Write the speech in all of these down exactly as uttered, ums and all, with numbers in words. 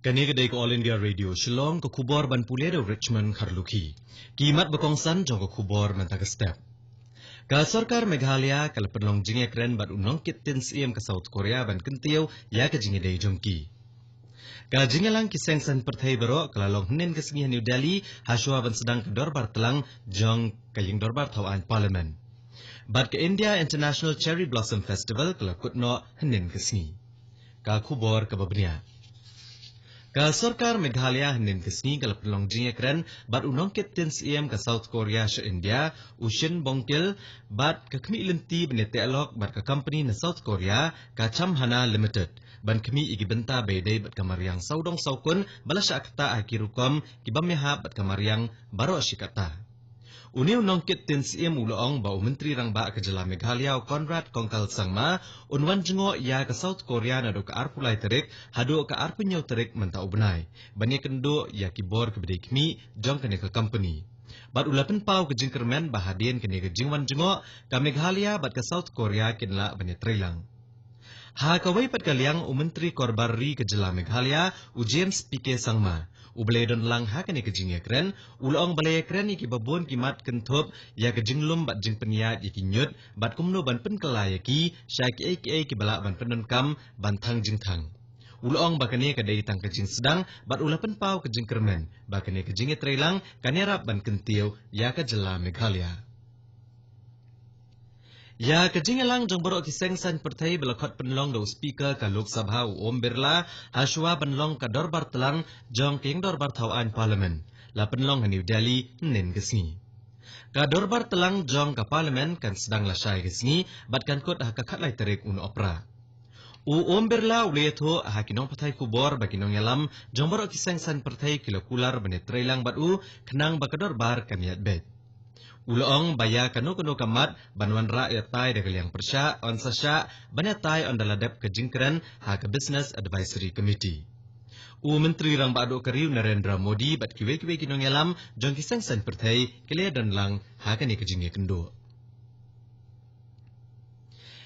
Kane ka dei ka All India Radio Shillong, ka khubor ban pule da u Richmond Kharlukhi. Ki mat ba kongsan jong ka khubor mynta ka step. Ka sorkar Meghalaya ka la pynlong jingïakren bad u nongkit tien syiem ka South Korea ban kyntiew ïa ka jingïadei jong ki. Ka jingïalang ki seng saiñ pyrthei baroh ka la long hynnin ka sngi ha New Delhi, ha shuwa ban sdang ka dorbar tlang jong ka ïing dorbar thaw aiñ Parliament. Bad ka India International Cherry Blossom Festival ka la kut noh hynnin ka sngi. Ka khubor kaba bniah. Ka sorkar Meghalaya hynnin ka sngi ka la pynlong jingïakren bad u nongkit tien syiem ka South Korea sha India, u Shin Bong-kil, bad ka khmih lynti ban ïateh lok bad ka company na South Korea, ka Chamhana Limited, ban khmih ïa ki bynta ba ïadei bad ka mariang sawdong sawkun ba la shah ktah ha ki rukom ki bym ïahap bad ka mariang baroh shi katta. Une u nongkit tien syiem u la ong ba u Myntri Rangbah ka jylla Meghalaya, u Conrad Kongkal Sangma, un wan jngoh ïa ka South Korea naduh ka arphew lai tarik haduh ka arphew hynñiew tarik mynta u bnai, ban ïakynduh ïa ki bor kiba dei khmih jong kane ka company. Bad u la pynpaw ka jingkyrmen ba hadien kane ka jingwan jngoh, ka Meghalaya bad ka South Korea kin lah ban ïatreilang. Ha kawei pat ka liang, u Myntri Korbar Ri ka jylla Meghalaya, u James P K Sangma, uba la ïadon lang ha kane ka jingïakren, u la ong ba la ïakren ïa kiba bun ki mat kynthup ïa ka jinglum bad jingpynïaid ïa ki ñiut bad kumno ban pynkylla ïa ki sha kiei kiei kiba lah ban pyndonkam ban thang jingthang. U la ong ba kane ka dei tang ka jingsdang bad u la pynpaw ka jingkyrmen ba kane ka jingïatreilang kan ïarap ban kyntiew ïa ka jylla Meghalaya. Ïa ka jingïalang jong baroh ki seng saiñ pyrthei ba la khot pynlong da u Speaker ka Lok Sabha, u Om Birla, ha shuwa ban long ka dorbar tlang jong ka ïing dorbar thaw aiñ Parliament, la pynlong ha New Delhi hynnin ka sngi. Ka dorbar tlang jong ka Parliament kan sdang lashai ka sngi bad kan kut ha ka khatlai tarik u Nohprah. U Om Birla u la ïathuh ha ki nongpathai khubor ba ki nongïalam jong baroh ki seng saiñ pyrthei ki la kular ban ïatreilang bad u khnang ba ka dorbar kan ïaid beit. U la ong ba ïa kano kano ka mat ban wanrah ïatai da ka liang pyrshah, yn sa shah ban ïatai ynda la dep ka jingkren ha ka Business Advisory Committee. U Myntri Rangbah Duh ka Ri, u Narendra Modi, bad kiwei kiwei ki nongïalam jong ki seng saiñ pyrthei ki la ïadon lang ha kane ka jingïakynduh.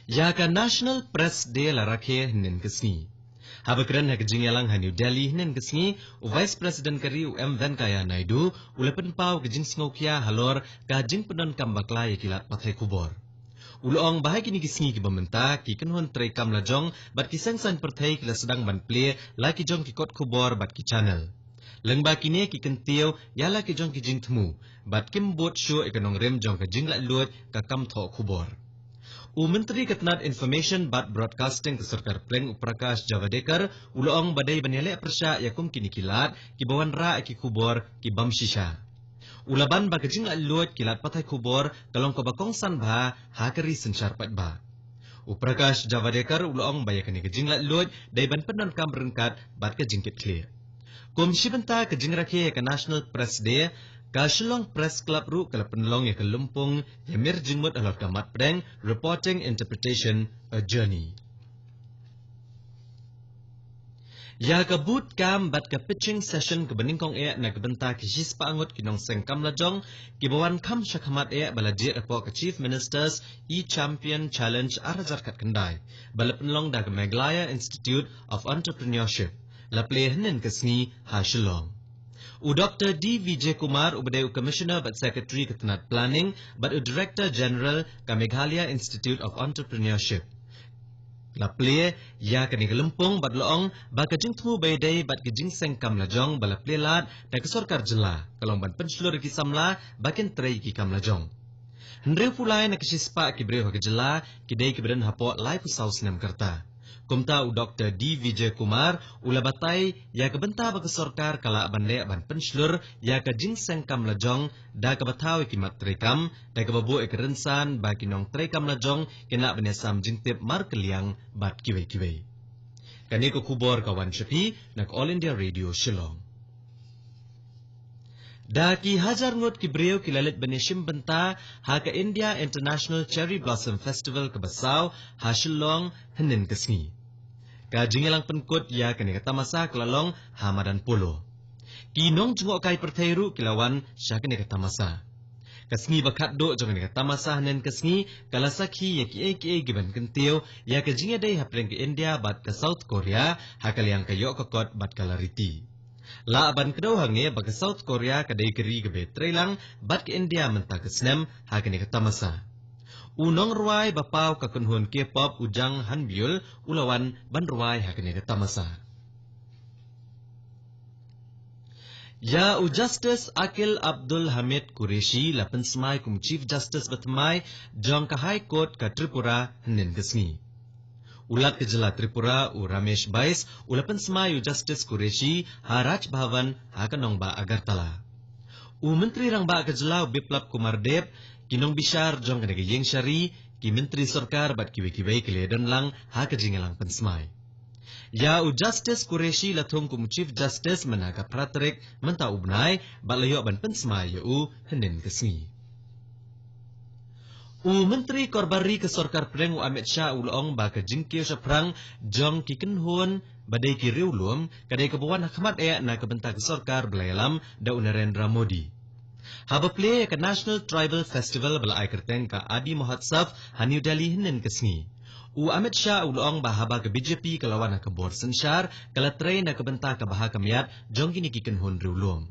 Ïa ka National Press Day la rakhe hynnin ka sngi. Haba kren ha ka jingïalang ha New Delhi hynnin ka sngi, u Vice President ka Ri, u M Venkaiah Naidu, u la pynpaw ka jingsngewkhia halor ka jingpyndonkam bakla ïa ki lad pathai khubor. U la ong ba ha kine ki sngi kiba mynta, ki kynhun treikam lajong bad ki seng saiñ pyrthei ki la sdang ban plie la ki jong ki kot khubor bad ki channel. Lyngba kine ki kyntiew ïa la ki jong ki jingthmu bad kim bud shuh ïa ka nongrim jong ka jinglaitluid ka kam thoh khubor. U Myntri ka tnad Information bad Broadcasting ka Sorkar Pdeng, u Prakash Javadekar, u la ong ba dei ban ïaleh pyrshah ïa kum kine ki lad kiba wanrah ïa ki khubor ki bym shisha. U la ban ba ka jinglaitluid ki lad pathai khubor ka long kaba kongsan bha ha ka ri synshar paidbah. U Prakash Javadekar u la ong ba ïa kane ka jinglaitluid dei ban pyndonkam ryngkat bad ka jingkitkhlieh. Kum shi bynta ka jingrakhe ïa ka National Press Day, ka Shillong Press Club ruh ka la pynlong ïa ka lympung ïamir jingmut halor ka mat pdeng, Reporting Interpretation: A Journey. Ïa ka boot camp bad ka pitching session kaba nyngkong eh na ka bynta ki shispah ngut ki nongseng kam lajong kiba wan kham sha khmat eh ba la jied hapoh ka Chief Minister's E-Champion Challenge ar hajar khatkhyndai, ba la pynlong da ka Meghalaya Institute of Entrepreneurship, la plie hynnin ka sngi ha Shillong. U Doktor D Vijay Kumar, uba dei u Commissioner bad Secretary ka tnad Planning bad u Director General ka Meghalaya Institute of Entrepreneurship, la plie ïa kane ka lympung bad la ong ba ka jingthmu ba ïadei bad ka jingseng kam lajong ba la plie lad da ka sorkar jylla ka long ban pynshlur ïa ki samla ba kin trei ïa ki kam lajong. Hynriewphew lai na ka shispah ki briew ha ka jylla ki dei kiba don hapoh laiphew saw snem ka rta. Kumta u Doktor D Vijay Kumar u la batai ïa ka bynta ba ka sorkar ka lah ban leh ban pynshlur ïa ka jingseng kam lajong da kaba thaw ïa ki mat treikam, da kaba buh ïa ka rynsan ba ki nongtreikam lajong kin lah ban ïasam jingtip markylliang bad kiwei kiwei. Kane ka khubor ka wan sha phi na ka All India Radio Shillong. Da ki hajar ngut ki briew ki la leit ban ïashim bynta ha ka India International Cherry Blossom Festival kaba saw ha Shillong hynnin ka sngi. Ka jingïalang pynkut ïa kane ka tamasa ka la long ha madan Polo. Ki nongjngohkai pyrthei ruh ki la wan sha kane ka tamasa. Ka sngi ba khatduh jong kane ka tamasa hynnin ka sngi, ka la sakhi ïa kiei kiei kiban kyntiew ïa ka jingïadei hapdeng ka India bad ka South Korea, ha ka liang ka ïoh ka kot bad ka lariti. Lah ban kdew hangne ba ka South Korea ka dei ka ri kaba treilang bad ka India mynta ka snem ha kane ka tamasa. U nongrwai ba paw ka kynhun K-pop u Jang Hanbyul u la wan ban rwai ha kane ka tamasa. Ïa u Justice Aqil Abdul Hamid Qureshi la pynsmai kum Chief Justice bathymmai jong ka High Court ka Tripura hynnin ka sngi. U Lat ka jylla Tripura u Ramesh Bais u la pynsmai u Justice Qureshi ha Raj Bhavan ha ka nongbah Agartala. U Myntri Rangbah ka jylla u Biplab Kumar Deb, ki nongbishar jong kane ka ïing shari, ki Myntri Sorkar bad kiwei kiwei ki la ïadon lang ha ka jingïalang pynsmai. Ïa u Justice Qureshi la thung kum u Chief Justice mynta ka phra tarik mynta u bnai bad la ïoh ban pynsmai ïa u hynnin ka sngi. U Myntri Korbar Ri ka Sorkar Pdeng u Amit Shah u la ong ba ka jingkiew shaphrang jong ki kynhun ba dei ki riewlum ka dei kaba wan ha khmat eh na ka bynta ka sorkar ba la ïalam da u Narendra Modi. Haba plie ïa ka National Tribal Festival ba la ai kyrteng ka Adi Mahotsav ha New Delhi hynnin ka sngi, u Amit Shah u la ong ba haba ka B J P ka la wan ha ka bor synshar, ka la trei na ka bynta ka bha ka miat jong kine ki kynhun riewlum.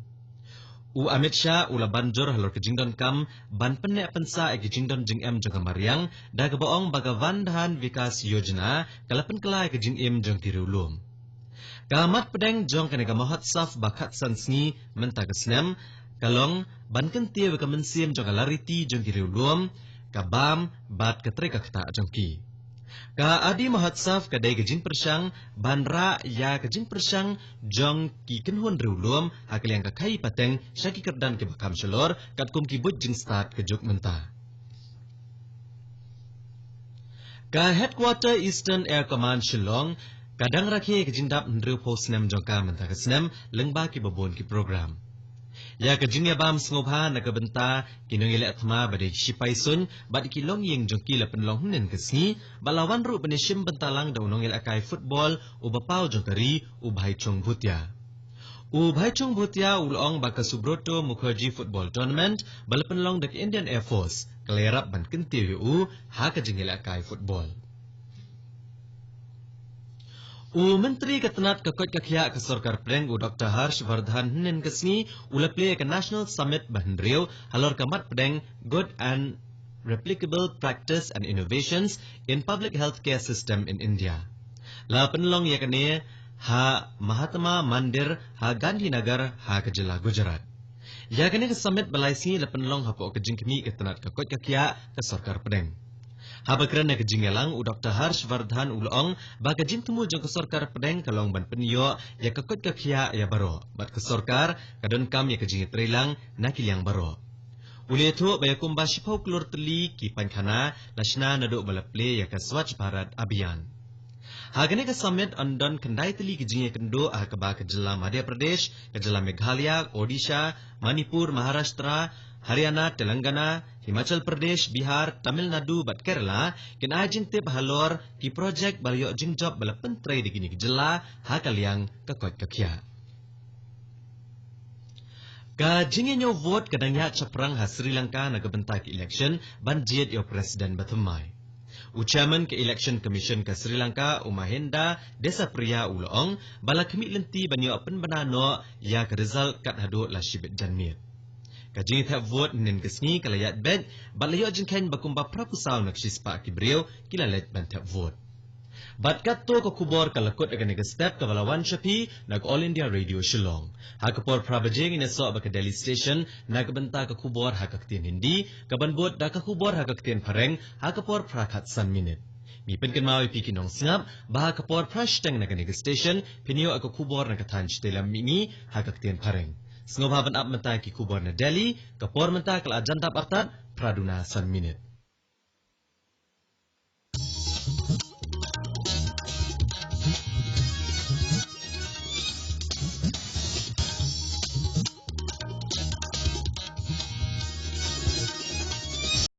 U Amit Shah u la ban jur halor ka jingdonkam ban pynneh pynsah ïa ka jingdon jingem jong ka mariang, da kaba ong ba ka Van Dhan Vikas Yojana ka la pynkylla ïa ka jingim jong ki riewlum. Ka mat pdeng jong kane ka Mahotsav ba khatsan sngi mynta ka snem ka long ban kyntiew ïa ka mynsiem jong ka lariti jong ki riewlum, ka bam bad ka trei ka ktah jong ki. Ka Adi Mahotsav ka dei ka jingpyrshang ban rah ïa ka jingpyrshang jong ki kynhun riewlum ha ka liang ka khaïi pateng sha ki kyrdan kiba kham shalor katkum ki buit jingstad ka juk mynta. Ka Headquarter Eastern Air Command Shillong ka dang rakhe ka jingdap hynriewphew snem jong ka mynta ka snem lyngba kiba bun ki program. Ïa ka jingïabam sngewbha na ka bynta ki nongïaleh thma ba dei ki shipai suiñ bad ki longïing jong ki la pynlong hynnin ka sngi, bad la wan ruh ban ïashim bynta lang da u nongïalehkai football uba paw jong ka ri, u Bhaichung Bhutia. U Bhaichung Bhutia u la ong ba ka Subroto Mukherjee Football Tournament ba la pynlong da ka Indian Air Force ka la ïarap ban kyntiew ïa u ha ka jingïalehkai football. U Myntri ka tnat ka koit ka khiah ka Sorkar Pdeng u Doctor Harsh Vardhan hynnin ka sngi u la plie ïa ka National Summit ba hynriew halor ka mat pdeng Good and Replicable Practice and Innovations in Public Healthcare System in India. La pynlong ïa kane ha Mahatma Mandir ha Gandhinagar ha ka jylla Gujarat. Ïa kane ka summit ba lai sngi la pynlong hapoh ka jingkhmih ka tnat ka koit ka khiah ka Sorkar Pdeng. Haba kren ha ka jingïalang u Doctor Harsh Vardhan u la ong ba ka jingthmu jong ka Sorkar Pdeng ka long ban pynïoh ïa ka koit ka khiah ïa baroh bad ka sorkar ka donkam ïa ka jingïatreilang na ki liang baroh. U la ïathuh ba ïa kumba shiphew klur tylli ki painkhana la shna naduh ba la plie ïa ka Swachh Bharat Abhiyan. Ha kane ka summit yn don khyndai tylli ki jingïakynduh ha kaba ka jylla Madhya Pradesh, ka jylla Meghalaya, Odisha, Manipur, Maharashtra, Haryana, Telangana, Himachal Pradesh, Bihar, Tamil Nadu bad Kerala kin ai jingtip halor ki projek ba la ïoh jingjop ba la pyntrei da kine ki jylla ha ka liang ka koit ka khiah. Ka jingïañiew vote ka dang ïaid shaphrang ha Sri Lanka na ka bynta ka election ban jied ïa u president bathymmai. U chairman ka Election Commission ka Sri Lanka, u Mahinda Desapriya u la ong ba la khmih lynti ban ïoh pynbna noh ïa ka result kat haduh la shibit janmiet. Ka jingthep vote hynnin ka sngi ka la ïaid beit bad la ïoh jingkheiñ ba kumba phraphew saw na ka shispah ki briew ki la leit ban thep vote. Bad katto ka khubor ka la kut ha kane ka step kaba la wan sha phi na ka All India Radio Shillong. Ha ka por phra baje ngin ïasoh bad ka Delhi Station na ka bynta ka khubor ha ka ktien Hindi, kaban bud da ka khubor ha ka ktien Phareng ha ka por phra khatsan minit. Ngi pynkynmaw ïa phi ki nongsngap ba ha ka por phra shiteng na kane ka station phin ïoh ïa ka khubor na ka thaiñ shatei lam mihngi ha ka ktien Phareng. Sngewbha ban ap mynta ki khubor na Delhi, ka por mynta ka la jan dap artat phra duna san minit.